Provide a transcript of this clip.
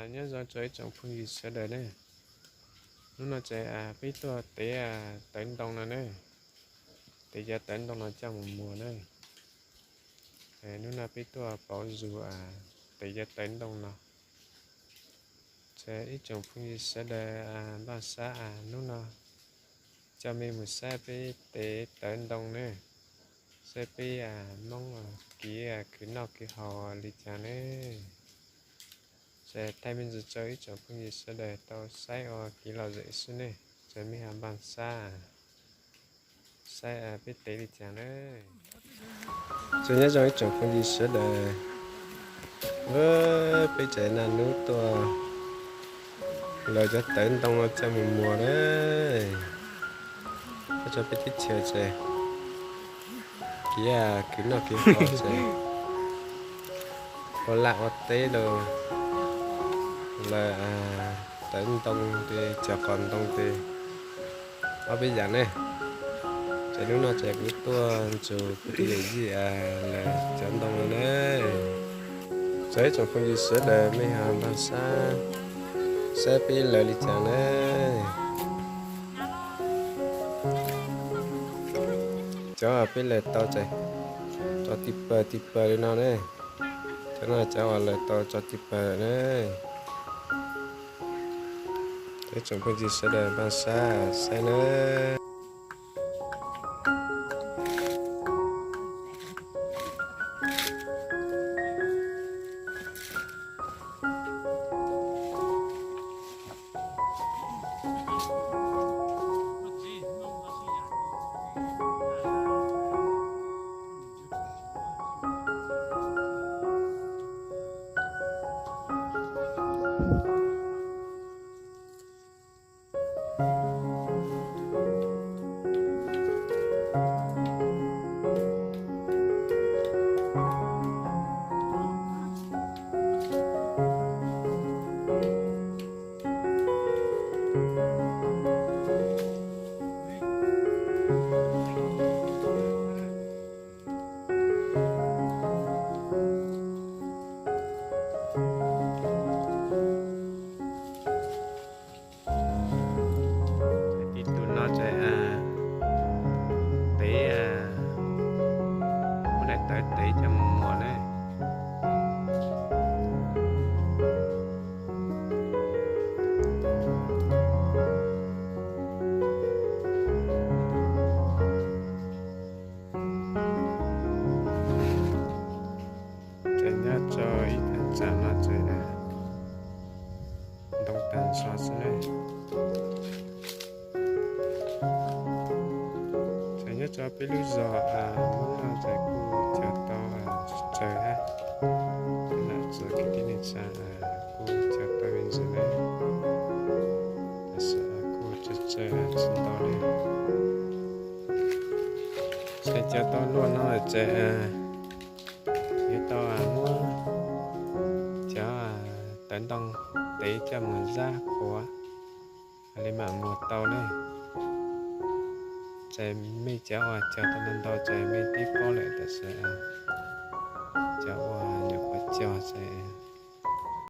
Nyob zoo rau ib tsoom phooj ywg sawv daws ne. Hnub no ces peb tuaj tev tawv ntoo no ne. Tev cov tawv ntoo no coj mus muag na. Hnub no peb tuaj pauv zug tev cov tawv ntoo no. Ces ib tsoom phooj ywg sawv daws npaj sab, hnub no coj mej mus saib peb tev tawv ntoo ne, saib peb Hmoob kev khwv noj kev haus li cas ne. Ces thaij me ntsis rau ib tsoom phooj ywg sawv daws tau saib ua kev lom zem xwb ne. Ces mej ho npaj sab, saib peb tev li cas na. Ces nyob zoo ib tsoom phooj ywg sawv daws, peb ces naj nub tuaj lawv cov tawv ntoo coj mus muag na. Ua rau peb teb chaws ces kev khwv noj kev haus ces ua laj ua teb los lawv tawv ntoo ces cov qos ntoo ces ob peb yam ne. Ces hnub no ces kuv tuaj nrug kuv tus yawm yij lawv cov ntoo no na. Ces ib tsoom phooj ywg sawv daws mej ho npaj sab, saib peb lawv li cas na. Cov peb lawv tau ces tso tib pawg tib pawg li no ne. Cov no cov uas lawv tau tso tib pawg na. Ces ib tsoom phooj ywg sawv daws npaj sab saib na. Tib tug no ces tev, muab daim tawv tev coj mus muag ne. Ces nyob rau ib thaj tsam no ces ntoo tag nrho xwb ne. Ces nyob rau peb lub zos Hmoob no ces kuj cog tau tsawg hab, nam txiv kwv tij neej tsa kuj cog tau me ntsis ne, tab sis kuj tsawg tsawg tsis ntau li. Ces cog tau luaj no lawm ces yuav tau muab cov tawv ntoo tev coj mus zab qhuav, li mam muag tau ne. Ces mej cov uas cog tau ntau ntau ces mej twb paub lawm, tab sis cov uas nyuam qhuav cog ces